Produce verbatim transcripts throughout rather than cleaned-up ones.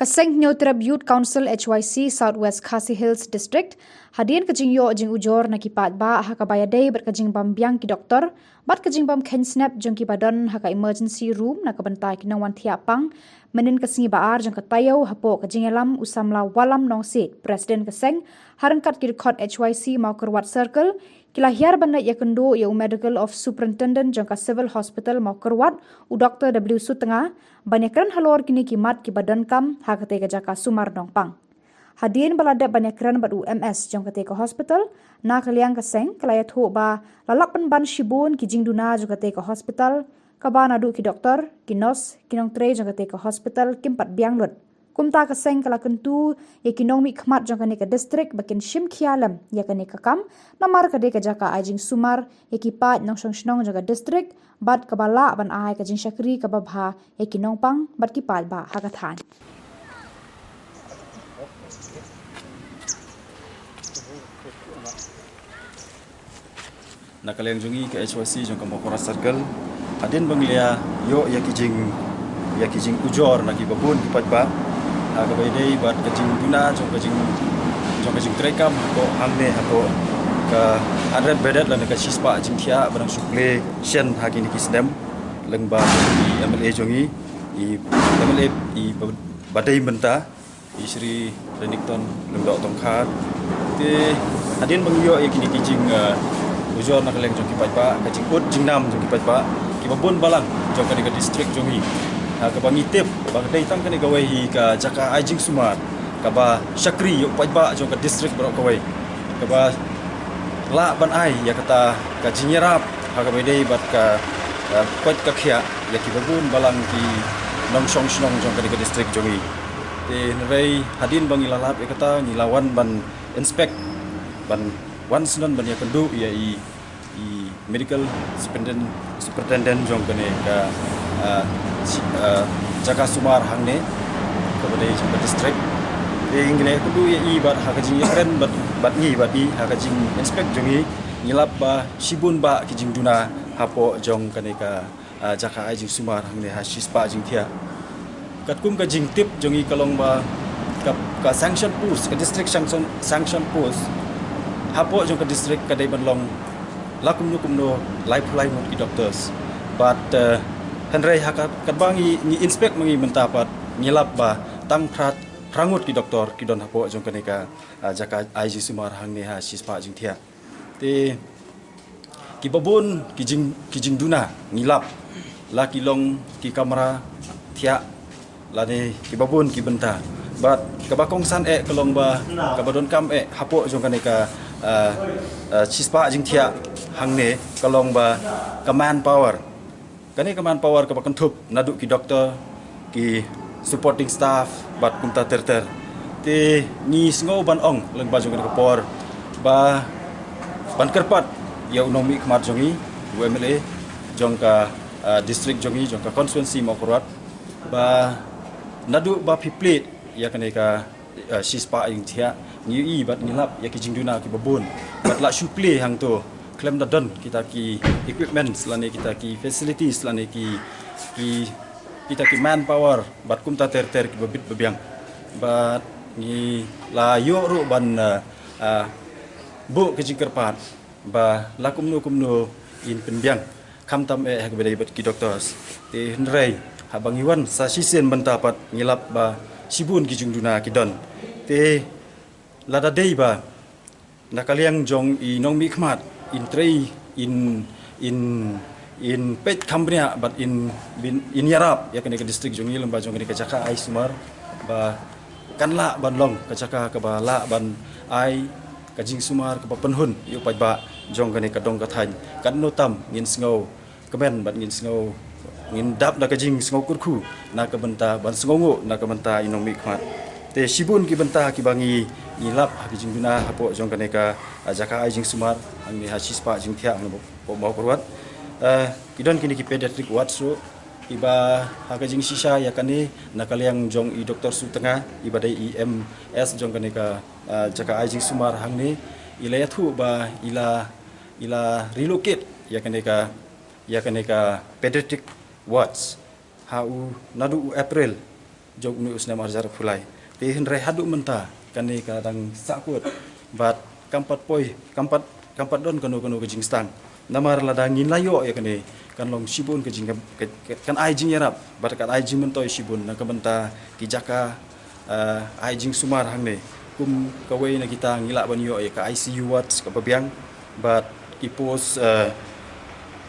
Ka Seng Hynñiewtrep Youth Council H Y C South West Khasi Hills District, hadien ka jingïoh jingujor na ki paidbah ha kaba ïadei bad ka jingbym biang ki doktor bad ka jingbym kheiñ snep jong kiba don ha ka emergency room na ka bynta ki nongwan thiah pang, mynhynnin ka sngi ba ar jong ka taïew, hapoh ka jingïalam u samla Wallam Nongsiej, President ka seng, ha ryngkat ki dkhot H Y C Mawkyrwat Circle, ki la hiar ban leit ïakynduh ïa u Medical of Superintendent jong ka Civil Hospital Mawkyrwat, u Doktor W Sutnga, ban ïakren halor kine ki mat kiba donkam ha katei ka jaka sumar nongpang. Hadien ba la dep ban ïakren bad u M S jong katei ka hospital, na ka liang ka seng ka la ïathuh ba la lap pynban shibun ki jingduna jong katei ka hospital, kaba naduh ki doktor, ki nurse, ki nongtrei jong katei ka hospital kim pat biang lut. Kumta ka seng ka la kyntu ïa ki nongmihkhmat jong kane ka district ba kin shim khia lem ïa kane ka kam, namar ka dei ka jaka ai jingsumar ïa ki paid nongshong shnong jong ka district, bad kaba lah ban ai ka jingshakri kaba bha ïa ki nongpang bad ki paidbah ha ka thaiñ. Na ka liang jong ngi ka H Y C jong ka Mawkyrwat Circle, hadien ba ngi la ïoh ïa ki jing, ïa ki jingujor na kiba bun ki paidbah ha kaba ïadei bad ka jingduna jong ka jing, jong ka jingtrei kam hapoh hangne, hapoh ka hundred bedded lane ka shispah jingthiah ba dang shu plie shen ha kine ki snem, lyngba i M L A jong ngi, i M L A i ba, ba dei mynta, i Shri Renikton Lyngdoh Tongkhar. Te hadien ba ngi ïoh ïa kine ki jing, eh, ujor na ka liang jong ki paidbah, ka jingud jingnam jong ki paidbah kiba bun balang jong kane ka district jong ngi, ha kaba ngi tip ba ka dei tang kane kawei hi ka jaka ai jingsumar kaba shakri ïa u paidbah jong ka district baroh kawei, kaba lah ban ai ïa kata ka jingïarap ha kaba ïadei bad ka, eh, koit ka khiah ïa kiba bun balang ki nongshong shnong jong kane ka district jong ngi. Te hynrei hadien ba ngi la lap ïa kata, ngi la wan ban inspect, ban wan syndon ban ïakynduh ïa i, i medical superintendent, superintendent jong kane ka, ah, si-, ah, jaka sumar hangne kaba dei jong ka district. Te ngi la ïakynduh ïa i bad ha ka jingïakren bad, bad ngi bad i ha ka jing inspect jong ngi, ngi lap ba shibun bah ki jingduna hapoh jong kane ka, ah, jaka ai jingsumar hangne ha shispah jingthiah. Katkum ka jingtip jong ngi ka long ba ka, ka sanction post, ka district sanction, sanction post hapoh jong ka district ka dei ban long la kumno kumno laiphew lai ngut ki doctors. But, eh, hynrei ha ka, katba ngi, ngi inspect ma ngi mynta pat, ngi lap ba tang phra, phra ngut ki doktor ki don hapoh jong kane ka, ah, jaka ai jingsumar hangne ha shispah jingthiah. Te kiba bun ki jing, ki jingduna ngi lap, la ki long ki kamra thiah lane kiba bun ki bynta. But kaba kongsan eh ka long ba kaba donkam eh hapoh jong kane ka, ah, ah, shispah jingthiah hangne ka long ba ka manpower. Kane ka manpower kaba kynthup naduh ki doktor, ki supporting staff bad kumta ter ter. Te ngi sngew ban ong lyngba jong kane ka por ba ban kyrpad ïa u nongmihkhmat jong ngi, u M L A jong ka, ah, district jong ngi, jong ka constituency Mawkyrwat, ba naduh ba phi plie ïa kane ka, eh, shispah jingthiah, ngi ïohi bad ngi lap ïa ki jingduna kiba bun. Bad la shu plie hangto khlem da don kita ki equipments lane kita ki facilities lane ki, ki, kita ki manpower bad kumta ter ter kiba bit ba biang. Bad ngi la ïoh ruh ban, eh, eh, buh ka jingkyrpad ba la kumno kumno in pynbiang, khamtam eh ha kaba dei bad ki doctors. Te hynrei haba ngi wan sa shisien mynta pat ngi lap ba shibun ki jingduna ki don. Te lada dei ba na ka liang jong i nongmihkhmat in trei, in, in, in peit kham bniah bad in, in, in ïarap ïa kane ka district jong ngi lyngba jong kane ka jaka ai sumar, ba kan lah ban long ka jaka kaba lah ban ai ka jingsumar kaba pynhun ïa u paidbah jong kane ka dong ka thaiñ. Katno tam ngin sngew kmen bad ngin sngew, ngin dap da ka jingsngew kyrkhu na ka bynta ban sngewnguh na ka bynta i nongmihkhmat. Te shibun ki bynta kiba ngi, ngi lap ha ki jingduna hapoh jong kane ka, ah, jaka ai jingsumar hangne ha shispah jingthiah hangne hapoh Mawkyrwat. Ah, ki don kine ki pediatric wards ruh, iba ha ka jingshisha ïa kane na ka liang jong i Doktor Sutnga, iba dei i M S jong kane ka, ah, jaka ai jingsumar hangne, i la ïathuh ba i la, i la relocate ïa kane ka, ïa kane ka pediatric wards ha u naduh u April jong une u snem arhajar arphew lai. Te hynrei haduh mynta kane ka dang sahkut bad kam pat poi, kam pat, kam pat don kano kano ka jingstad. Namar lada ngin la ïoh ïa kane, kan long shibun ka jing, ka, ka, kan ai jingïarap bad kan ai jingmyntoi shibun na ka bynta ki jaka, eh, ai jingsumar hangne. Kum kawei na kita ngi lah ban ïoh ïa ka I C U wards kaba biang bad ki post, eh,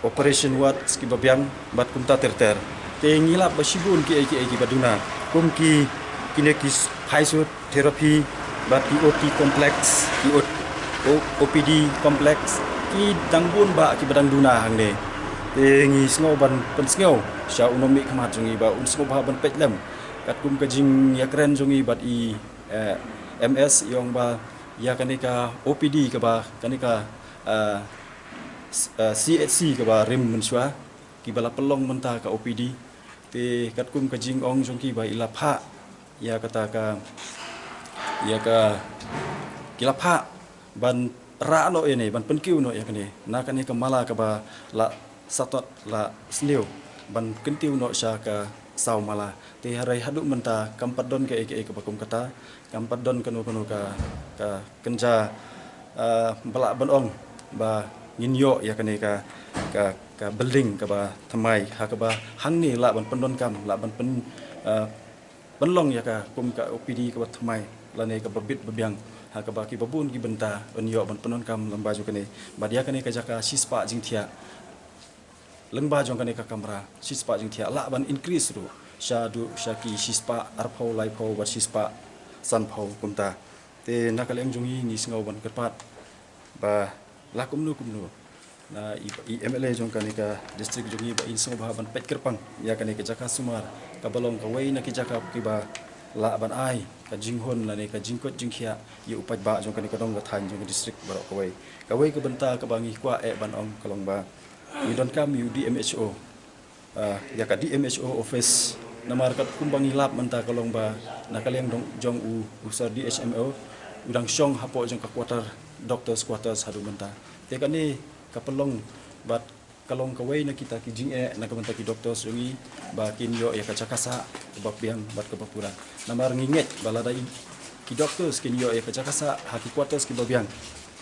operation wards kiba biang bad kumta ter ter. Te ngi lap ba shibun kiei kiei kiba duna, kum ki, kine ki s-, physiotherapy bad ki O T complex, ki O-, O-, O P D complex, ki dang bun bah kiba dang duna hangne. Te ngi sngew ban pynsngew sha u nongmihkhmat jong ngi ba un sngewbha ban peit lem katkum ka jingïakren jong ngi bad i, eh, M S, i ong ba ïa kane ka O P D kaba, kane ka, eh, s-, eh, C H C kaba rim mynshuwa, kiba la pynlong mynta ka O P D. Te katkum ka jingong jong ki ba i la phah ïa kata ka, ïa ka, ki la phah ban rah noh ïa ne, ban pynkiew noh ïa kane na kane ka mala kaba la satot la sniew, ban kyntiew noh sha ka saw mala. Te hynrei haduh mynta kam pat don kaei kaei kaba kum kata, kam pat don kano kano ka, ka kynja, ah, ba lah ban ong ba ngin ïoh ïa kane ka, ka, ka building kaba thymmai, ha kaba hangne lah ban pyndonkam, lah ban pyn, ah, pynlong ïa ka kum ka O P D kaba thymmai lane kaba bit ba biang, ha kaba kiba bun ki bynta yn ïoh ban pyndonkam lyngba jong kane. Bad ïa kane ka jaka shispah jingthiah, lyngba jong kane ka kamra shispah jingthiah lah ban increase ruh sha du, sha ki shispah arphew, laiphew bad shispah sanphew kumta. Te na ka liang jong ngi ngi sngew ban kyrpad ba la kumno kumno na i, i M L A jong kane ka district jong ngi ba in sngewbha ban peit kyrpang ïa kane ka jaka sumar kaba long kawei na ki jaka kiba lah ban ai ka jinghun lane ka jingkoit jingkhiah ïa u paidbah jong kane ka dong ka thaiñ jong ka district baroh kawei. Kawei ka bynta kaba ngi kwah eh ban ong ka long ba ngi donkam ïa u D M H O, ah, ïa ka D M H O office. Namar katkum ba ngi lap mynta ka long ba na ka liang dong jong u, u sir D H M O u dang shong hapoh jong ka quarter, doctors quarters haduh mynta. Te kane ka pynlong bad ka long kawei na kita ki jingeh na ka bynta ki doctors jong ngi ba kin ïoh ïa ka jaka sah kaba biang bad kaba pura. Namar ngi ngeit ba lada i, ki doctors kin ïoh ïa ka jaka sah ha ki quarters kiba biang,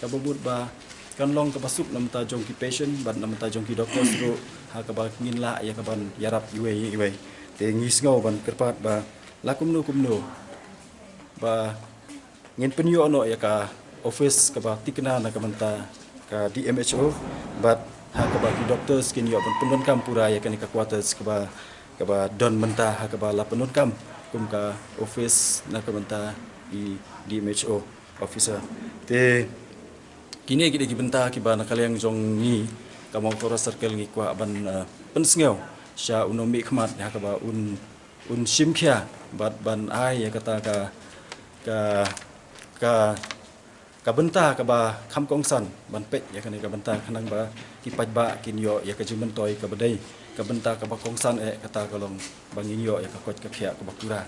kaba mut ba kan long kaba suk na bynta jong ki patient bad na bynta jong ki doctors ruh, ha kaba ngin lah ïa kaban ïarap iwei ïa iwei. Te ngi sngew ban kyrpad ba la kumno kumno ba ngin pynïoh noh ïa ka office kaba tikna na ka bynta ka D M H O bad ha kaba ki doctors kin ïoh ban pyndonkam pura ïa kane ka quarters kaba, kaba don mynta ha kaba la pyndonkam kum ka office na ka bynta i D M H O officer. Te kine ki dei ki bynta kiba na ka liang jong ngi ka Mawkyrwat Circle ngi kwah ban, eh, pynsngew sha u nongmihkhmat ha kaba un, un shim khia bad ban ai ïa kata ka, ka, ka, ka bynta kaba kham kongsan ban peit ïa kane ka bynta khnang ba ki paidbah kin ïoh ïa ka jingmyntoi kaba dei ka bynta kaba kongsan eh, kata ka long ba ngin ïoh ïa ka koit ka khiah kaba pura.